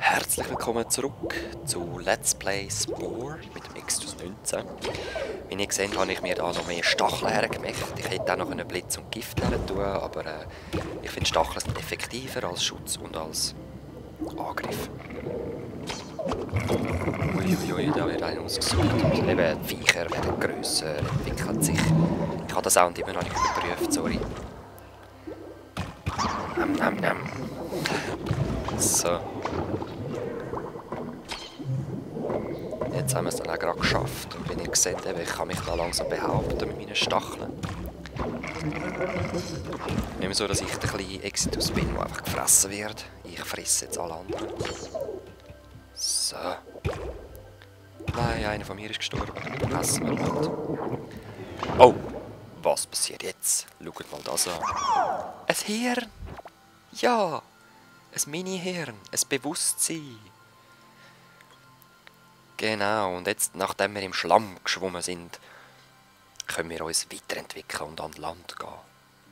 Herzlich willkommen zurück zu Let's Play Spore mit dem Extus 19. Wie ihr seht, habe ich mir da noch mehr Stacheln hergemacht. Ich hätte auch noch einen Blitz und Gift her tun, aber ich finde Stacheln sind effektiver als Schutz und als Angriff. Uiuiui, da wird einer ausgesucht. Und eben, die Viecher werden grösser, entwickeln sich. Ich habe das auch immer noch nicht überprüft, sorry. So. Jetzt haben wir es dann auch gerade geschafft. Und wie ihr seht, ich kann mich da langsam behaupten mit meinen Stacheln. Nicht mehr so, dass ich der kleine Exitus bin, der einfach gefressen wird. Ich fresse jetzt alle anderen. So. Nein, einer von mir ist gestorben. Essen wir halt. Oh! Was passiert jetzt? Schaut mal das an. Ein Hirn! Ja! Ein Mini-Hirn. Ein Bewusstsein. Genau, und jetzt, nachdem wir im Schlamm geschwommen sind, können wir uns weiterentwickeln und an Land gehen.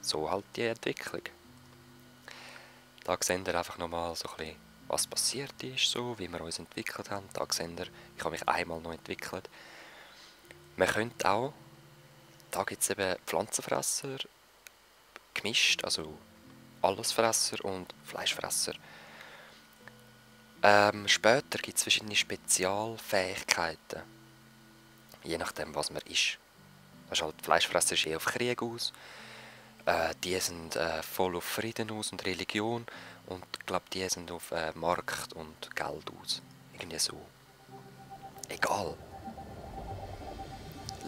So halt die Entwicklung. Da seht ihr einfach nochmal so ein bisschen, was passiert ist, so, wie wir uns entwickelt haben. Da seht ihr, ich habe mich einmal noch entwickelt. Man könnte auch, da gibt es eben Pflanzenfresser, gemischt, also Allesfresser und Fleischfresser. Später gibt es verschiedene Spezialfähigkeiten. Je nachdem, was man ist. Das ist halt, Fleischfresser ist eher auf Krieg aus. Die sind voll auf Frieden aus und Religion. Und ich glaube, die sind auf Markt und Geld aus. Irgendwie so. Egal.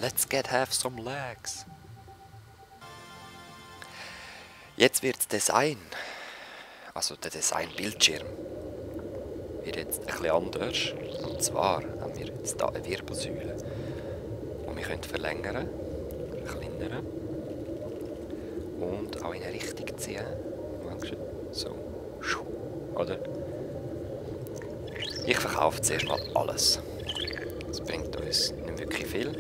Let's have some legs. Jetzt wird das Design, also der Design-Bildschirm, wird jetzt ein bisschen anders. Und zwar haben wir jetzt hier eine Wirbelsäule, die wir können verlängern, verkleinern und auch in eine Richtung ziehen. So. Oder? Ich verkaufe zuerst mal alles. Das bringt uns nicht wirklich viel.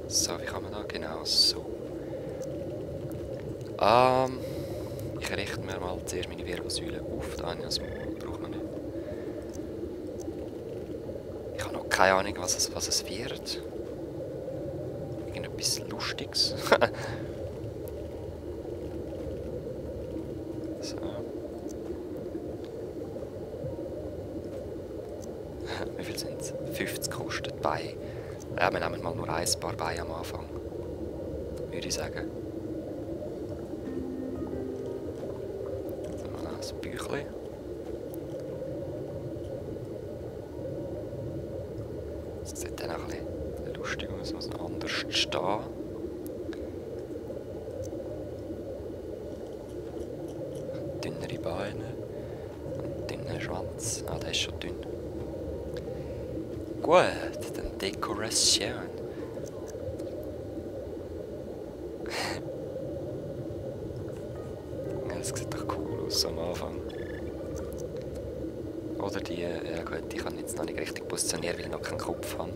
So, wie kann man da? Genau so. Ich richte mir mal zuerst meine Wirbelsäule auf. Da habe ich das Maul, braucht man nicht. Ich habe noch keine Ahnung, was es wird. Irgendetwas Lustiges. So. Wie viel sind es? 50 kostet Bein. Ja, wir nehmen mal nur ein paar Beine am Anfang. Würde ich sagen. Das Büchlein. Das sieht dann auch ein bisschen lustig aus, muss noch anders stehen. Dünnere Beine und dünneren Schwanz. Ah, der ist schon dünn. Gut, dann Dekoration. Das sieht doch cool aus am Anfang. Oder die, ja gut, die kann ich jetzt noch nicht richtig positionieren, weil ich noch keinen Kopf habe.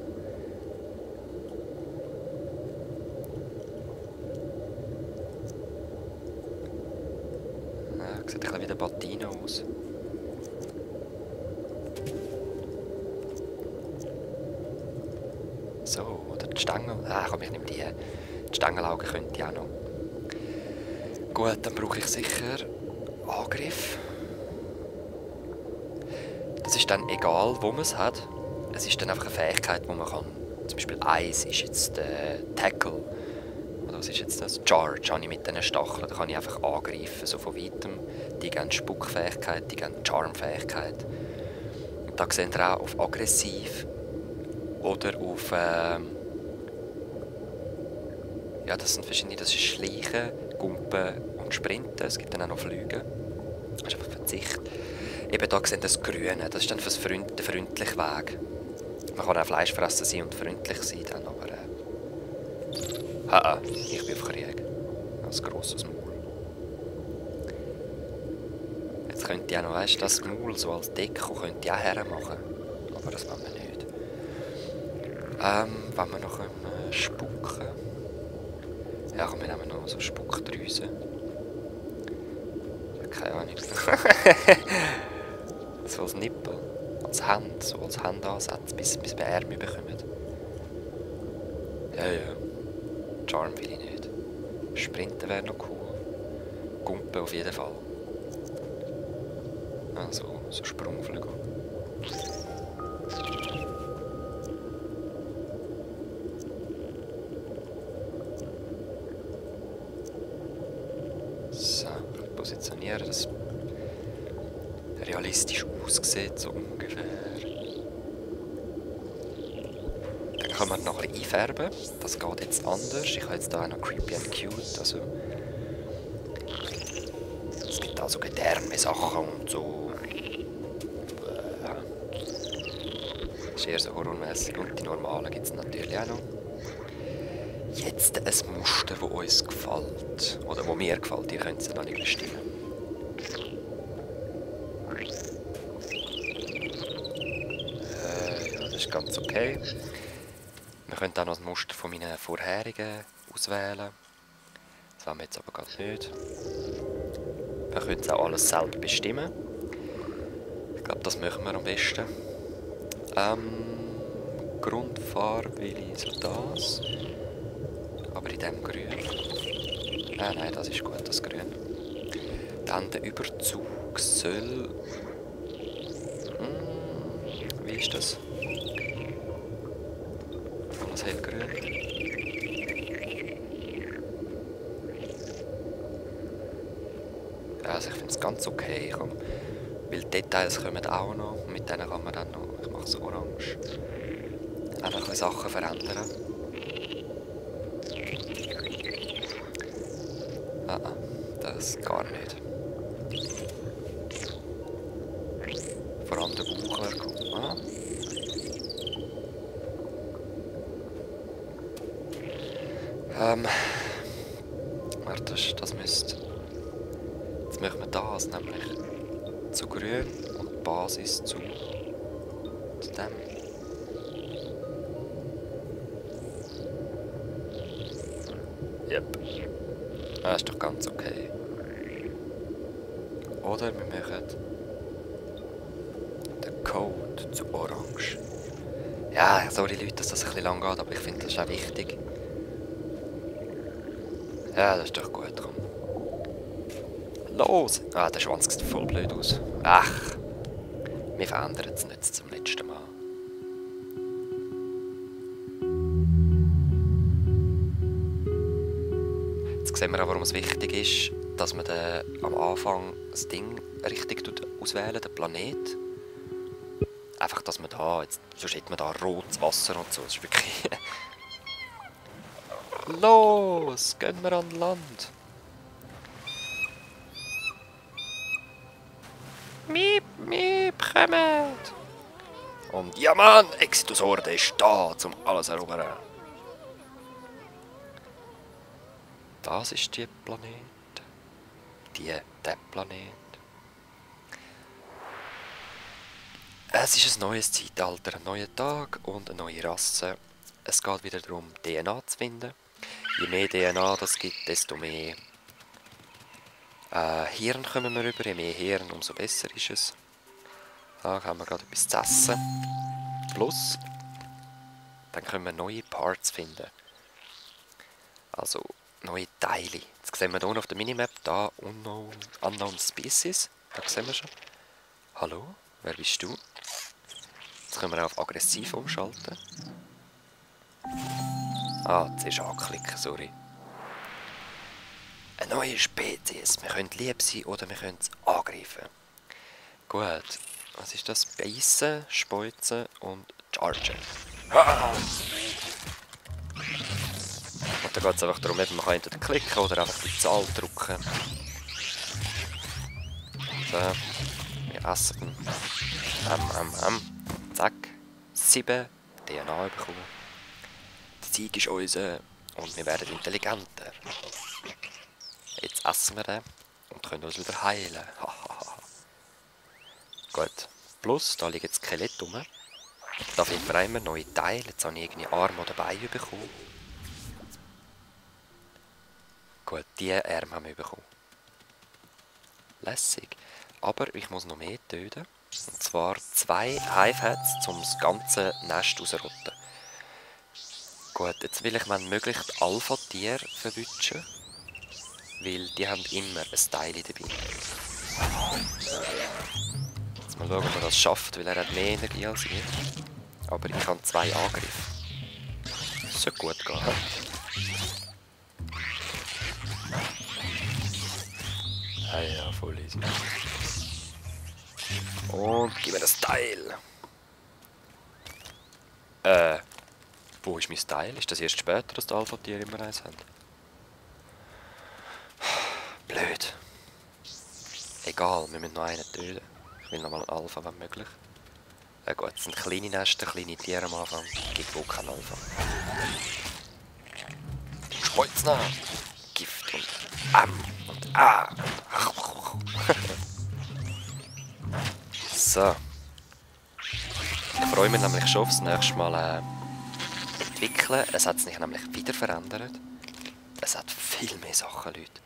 Ja, sieht ein bisschen wie der Battino aus. So, oder die Stängel. Ah, komm, ich nehme die. Die Stängelaugen könnte ich auch noch. Gut, dann brauche ich sicher Angriff. Das ist dann egal, wo man es hat. Es ist dann einfach eine Fähigkeit, die man kann. Zum Beispiel Eis ist jetzt Tackle. Oder was ist jetzt das? Charge habe ich mit diesen Stacheln. Da kann ich einfach angreifen, so von weitem. Die geben Spuckfähigkeit, die geben Charmfähigkeit. Und da seht ihr auch auf aggressiv. Oder auf ja, das sind verschiedene, das ist Schleichen, Gumpen und Sprinten. Es gibt dann auch noch Flüge. Das ist einfach Verzicht. Eben da sehen das Grüne, das ist dann für den freundlichen Weg. Man kann auch Fleischfresser sein und freundlich sein, dann, aber ich bin auf Krieg. Als grosses Maul. Jetzt könnte ich auch noch, weißt du, das Maul so als Deko könnte ich auch hermachen. Aber das wollen wir nicht. Wenn wir noch spucken. Ja, komm, wir nehmen noch so Spuckdrüsen. Keine Ahnung. So als Nippel. Als Hand. So als Handansatz, bis wir Ärmel bekommen. Ja, ja. Charm will ich nicht. Sprinten wäre noch cool. Gumpen auf jeden Fall. Ah, so Sprungflügel. So, positionieren, dass es realistisch aussieht, so ungefähr. Dann kann man noch ein bisschen einfärben. Das geht jetzt anders. Ich habe jetzt hier auch noch Creepy and Cute. Also, es gibt also gedärme Sachen und so. Das ist eher so horrormäßig. Und die normalen gibt es natürlich auch noch. Jetzt ein Muster, das uns gefällt. Oder das mir gefällt. Ihr könnt es noch nicht bestimmen. Ja, das ist ganz okay. Wir können auch noch ein Muster von meinen vorherigen auswählen. Das wollen wir jetzt aber gerade nicht. Wir können es auch alles selber bestimmen. Ich glaube, das machen wir am besten. Grundfarbe will ich so das. Aber in dem Grün. Nein, das ist gut, das Grün. Dann der Überzug soll... wie ist das? Alles hellgrün. Also ich finde es ganz okay. Weil die Details kommen auch noch. Mit denen kann man dann noch... Ich mache es orange. Einfach ein bisschen Sachen verändern. Das gar nicht. Vor allem der Bauch wäre cool. Warte, das müsste... Jetzt machen wir das nämlich zu grün und die Basis zu dem. Yep. Das ist doch ganz okay. Oder wir machen den Code zu orange. Ja, sorry Leute, dass das ein bisschen lang geht, aber ich finde, das ist auch wichtig. Ja, das ist doch gut, komm. Los! Ah, der Schwanz sieht voll blöd aus. Ach, wir verändern es nicht zum letzten Mal. Jetzt sehen wir auch, warum es wichtig ist, dass man am Anfang das Ding richtig auswählen, den Planet. Einfach, dass man da, jetzt, sonst hat man da rotes Wasser und so, das ist wirklich... Los, gehen wir an Land. Miep, miep, kommt. Und ja Mann, Exitus Horde ist da, um alles erobern. Das ist der Planet. Der Planet. Es ist ein neues Zeitalter, ein neuer Tag und eine neue Rasse. Es geht wieder darum, DNA zu finden. Je mehr DNA das gibt, desto mehr Hirn kommen wir rüber. Je mehr Hirn, umso besser ist es. Da haben wir gerade etwas zu essen. Plus, dann können wir neue Parts finden. Also neue Teile. Jetzt sehen wir hier auf der Minimap, da Unknown Species. Da sehen wir schon. Hallo, wer bist du? Jetzt können wir auf aggressiv umschalten. Ah, zuerst anklicken, sorry. Eine neue Spezies. Wir können lieb sein oder wir können es angreifen. Gut. Was ist das? Beißen, Speuzen und Chargen. Und dann geht es einfach darum, man kann entweder klicken oder einfach die Zahl drücken. So. Wir essen. Zack. 7 DNA bekommen. Der Sieg ist unser und wir werden intelligenter. Jetzt essen wir den und können uns wieder heilen. Gut. Plus, da liegt jetzt Skelett rum. Da finden wir immer neue Teile. Jetzt habe ich irgendwie Arme oder Beine bekommen. Gut, diese Arme haben wir bekommen. Lässig. Aber ich muss noch mehr töten. Und zwar 2 Hive-Heads, um das ganze Nest rauszurotten. Gut, jetzt will ich, wenn möglich, die Alpha-Tiere verwünschen. Weil die haben immer ein Teil dabei. Jetzt mal schauen, ob er das schafft, weil er hat mehr Energie als ich. Aber ich habe 2 Angriffe. Das sollte gut gehen. Ah ja, voll easy. Und gib mir das Teil. Wo ist mein Teil? Ist das erst später, dass die Alpha-Tiere immer eins haben? Blöd. Egal, wir müssen noch einen töten. Ich will nochmal einen Alpha, wenn möglich. Gut, es sind kleine Nester, kleine Tiere am Anfang. Gibt auch keinen Alpha. Spitz nach! Gift und und So. Ich freue mich nämlich schon aufs nächste Mal entwickeln. Es hat sich nämlich wieder verändert. Es hat viel mehr Sachen, Leute.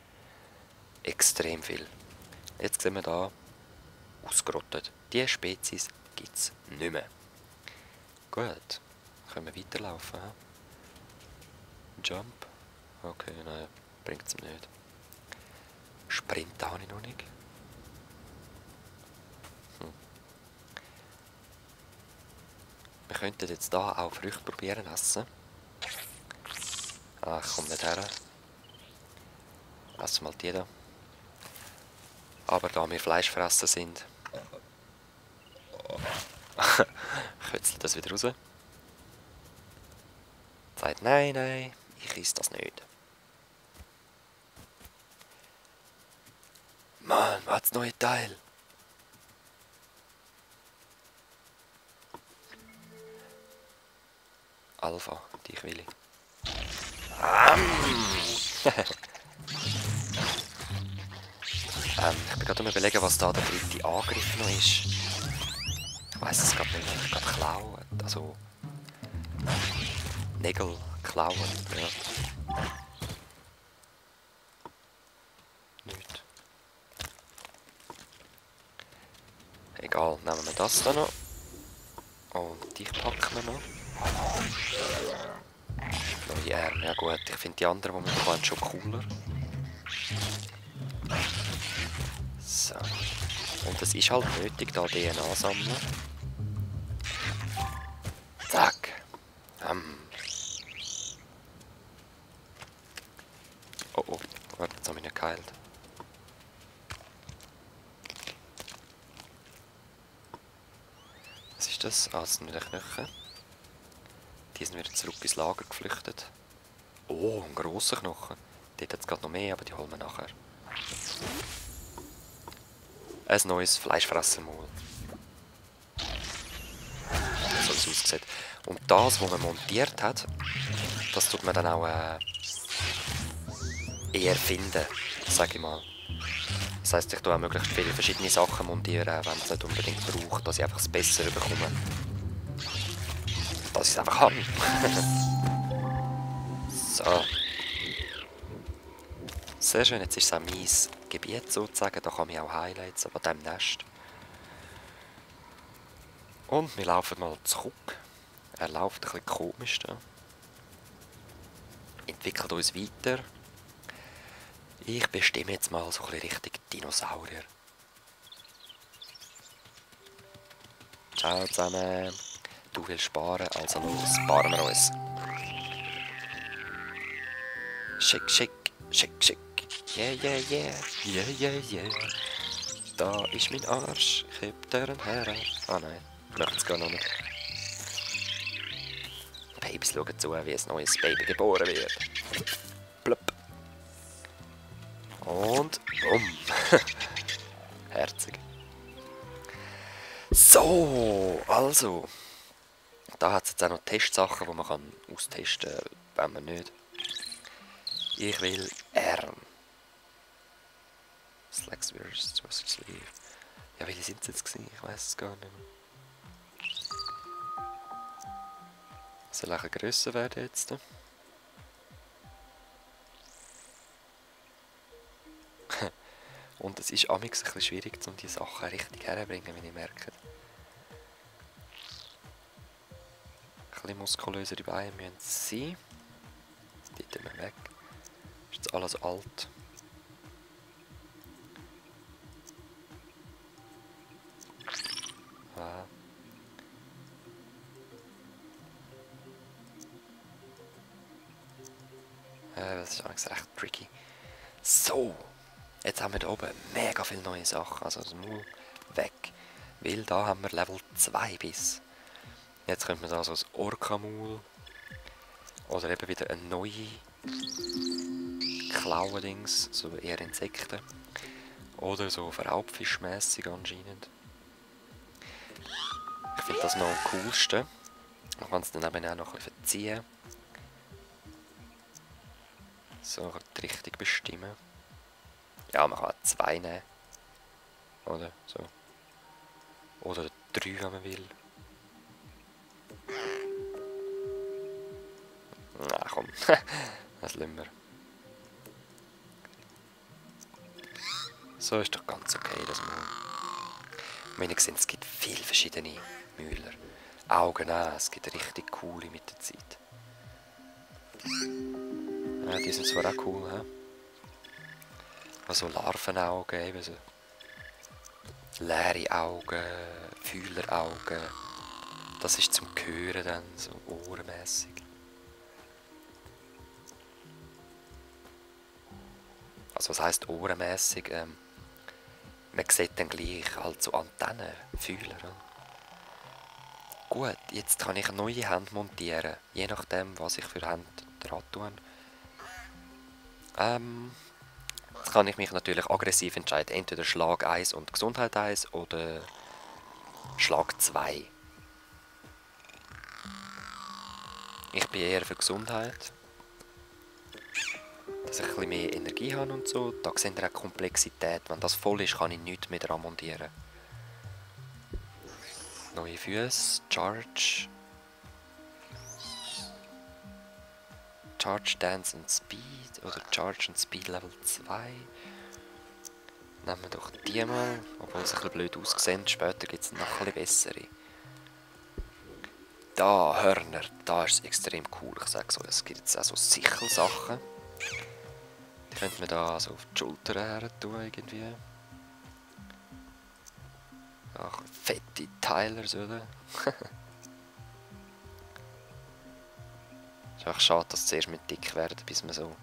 Extrem viel. Jetzt sehen wir da ausgerottet. Diese Spezies gibt es nicht mehr. Gut. Können wir weiterlaufen? He? Jump. Okay, nein, bringt es nicht. Sprint habe ich noch nicht. Wir könnten jetzt hier auch Früchte probieren essen. Ah, ich komme nicht her. Essen mal die da. Aber da wir Fleischfresser sind, kötzle das wieder raus. Sagt, nein, nein, ich esse das nicht. Mann, was das neue Teil? Alpha, dich will ich. Ich bin gerade am überlegen, was da der dritte Angriff noch ist. Ich weiss es gerade nicht mehr. Ich glaube klauen. Also Nägel klauen. Ja. Nicht. Egal, nehmen wir das da noch. Und dich packen wir noch. Neue Arme, ja gut. Ich finde die anderen, die wir bekommen, schon cooler. So. Und es ist halt nötig, da DNA sammeln. Zack. Oh oh, warte, jetzt habe ich nicht geheilt. Was ist das? Ah, das sind wieder Knochen. Die sind wieder zurück ins Lager geflüchtet. Oh, ein grosser Knochen. Dort hat es gerade noch mehr, aber die holen wir nachher. Ein neues Fleischfressermaul. So wie es aussieht. Und das, was man montiert hat, das tut man dann auch eher finden, sage ich mal. Das heisst, ich tue auch möglichst viele verschiedene Sachen montieren, wenn es nicht unbedingt braucht, dass ich einfach das Bessere bekomme. Dass ich es einfach habe. So. Sehr schön, jetzt ist es auch mein Gebiet sozusagen, da kann ich auch heilen jetzt an diesem Nest. Und wir laufen mal zurück. Er läuft ein bisschen komisch da. Entwickelt uns weiter. Ich bestimme jetzt mal so ein bisschen Richtung Dinosaurier. Ciao zusammen. Du willst sparen, also los, sparen wir uns. Schick, schick, schick, schick. Yeah, yeah, yeah. Yeah, yeah, yeah. Da ist mein Arsch. Ich heb den her. Ah nein, ich möchte es gar noch nicht. Babys schauen zu, wie ein neues Baby geboren wird. Plöpp. Und bumm. Herzig. So, also. Da hat es jetzt auch noch Testsachen, die man kann austesten kann, wenn man nicht. Ich will R. Slacks versus Sleeve. Ja, welche sind es jetzt gewesen? Ich weiß es gar nicht mehr. Soll auch grösser werden jetzt? Und es ist amigs ein bisschen schwierig, um die Sachen richtig herzubringen, wie ich merke. Ein bisschen muskulösere Beine müssen sein. Die tun wir weg. Ist jetzt alles alt. Ah. Das ist eigentlich recht tricky. So, jetzt haben wir hier oben mega viele neue Sachen. Also das Maul weg. Weil da haben wir Level 2 bis. Jetzt könnte man da so ein Orca-Maul. Oder eben wieder eine neue Klauen-Dings. So eher Insekten. Oder so Raubfischmäßig anscheinend. Ich finde das noch am coolsten. Man kann es dann eben auch noch ein bisschen verziehen. So die Richtung bestimmen. Ja, man kann auch 2 nehmen. Oder so. Oder 3, wenn man will. Na komm, das lassen wir. So ist doch ganz okay, das Maul. Ich meine, es gibt viele verschiedene Mühler. Augen auch, es gibt richtig coole mit der Zeit. Ja, die sind zwar auch cool, he? Also Larvenaugen, eben so. Leere Augen, Fühleraugen. Das ist zum Hören dann, so ohrenmässig. Also was heisst ohrenmässig? Man sieht dann gleich halt so Antennen, Fühler. Oder? Gut, jetzt kann ich neue Hände montieren, je nachdem was ich für Hände dran tue. Jetzt kann ich mich natürlich aggressiv entscheiden, entweder Schlag 1 und Gesundheit 1 oder Schlag 2. Ich bin eher für Gesundheit, dass ich ein bisschen mehr Energie habe und so. Da seht ihr auch die Komplexität. Wenn das voll ist, kann ich nichts mehr dran montieren. Neue Füße, Charge. Charge, Dance und Speed. Oder Charge und Speed Level 2. Nehmen wir doch die mal. Obwohl sie ein bisschen blöd aussehen. Später gibt es noch ein bisschen bessere. Da, Hörner. Da ist es extrem cool. Ich sage so, es gibt jetzt auch so Sichelsachen. Die könnte man da so auf die Schulter her tun irgendwie. Ach, fette Teilers, oder? Ist einfach schade, dass sie erst mit dick werden, bis man so...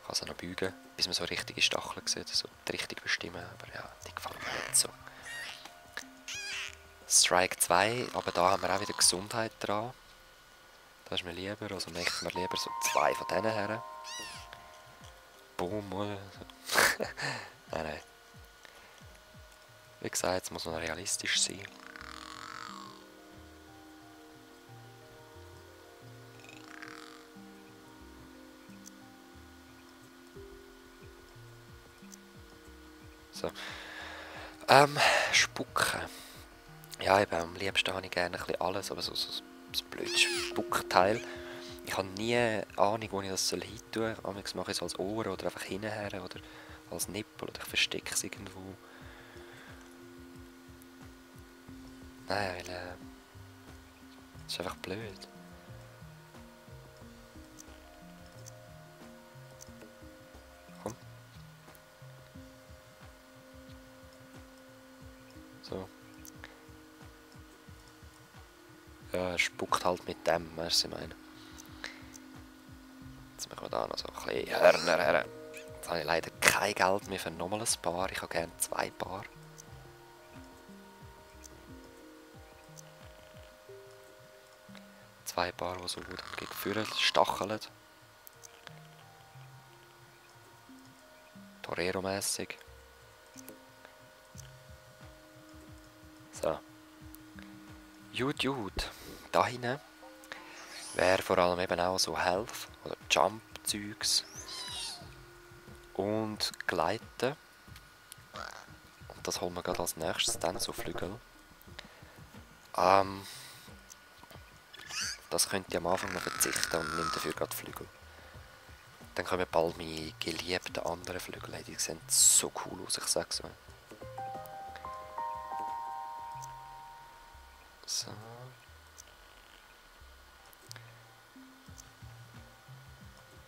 kann sie noch beugen, bis man so richtige Stacheln sieht, so richtig bestimmen, aber ja, die gefallen mir nicht so. Strike 2, aber da haben wir auch wieder Gesundheit dran. Das ist mir lieber, also möchten wir lieber so 2 von denen her. Boom, oder? Nein, nein. Wie gesagt, es muss noch realistisch sein. So. Spucken. Ja, eben, am liebsten habe ich gerne ein bisschen alles, aber so ein blödes Spuckteil. Ich habe nie Ahnung, wo ich das hin tun soll. Manchmal mache ich es als Ohren oder einfach hinterher oder als Nippel oder ich verstecke es irgendwo. Nein, weil das ist einfach blöd. Komm. So. Ja, er spuckt halt mit dem, weißt du, was ich meine. Jetzt machen wir da noch so ein bisschen Hörner her. Jetzt habe ich leider kein Geld mehr für nochmal ein Paar. Ich habe gerne 2 Paar. Zwei Paar, die so gut gegen Führer stacheln. Torero-mässig. So. Gut. Da hinten wäre vor allem eben auch so Health oder Jump-Zeugs und Gleiten. Und das holen wir gerade als nächstes, dann so Flügel. Das könnt ihr am Anfang noch verzichten und nehmt dafür gerade Flügel. Dann kommen bald meine geliebten anderen Flügel. Die sehen so cool aus, ich sag's euch. So.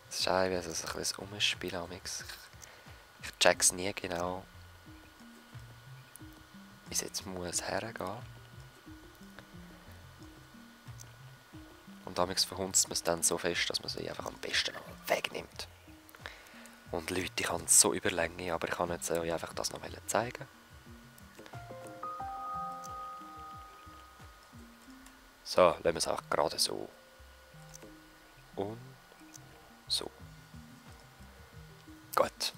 Es ist irgendwie so ein bisschen Umspielen amix. Ich check's nie genau, wie es jetzt muss hergehen. Und amix verhunzt man es dann so fest, dass man sie einfach am besten wegnimmt. Und Leute, ich habe es so überlänge, aber ich kann jetzt euch einfach das noch zeigen. So, lassen wir es auch gerade so. Und so. Gut.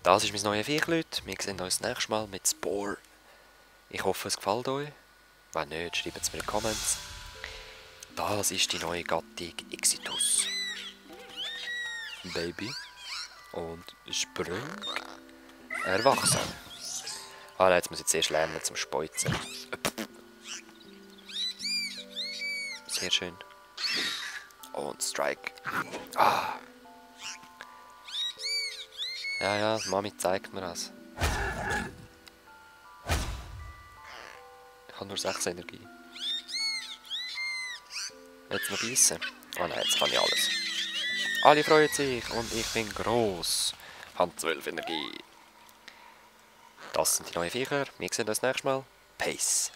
Das ist mein neues Viech, Leute. Wir sehen uns das nächste Mal mit Spore. Ich hoffe, es gefällt euch. Wenn nicht, schreibt es mir in die Comments. Das ist die neue Gattung Exitus. Baby. Und Sprung. Erwachsen. Ah, jetzt muss ich zuerst lernen zum Speuzen. Sehr schön. Und Strike. Ah. Ja, Mami zeigt mir das. Ich habe nur 6 Energie. Jetzt noch beißen. Oh nein, jetzt kann ich alles. Alle freuen sich und ich bin gross. Habe 12 Energie. Das sind die neuen Viecher. Wir sehen uns nächstes Mal. Peace.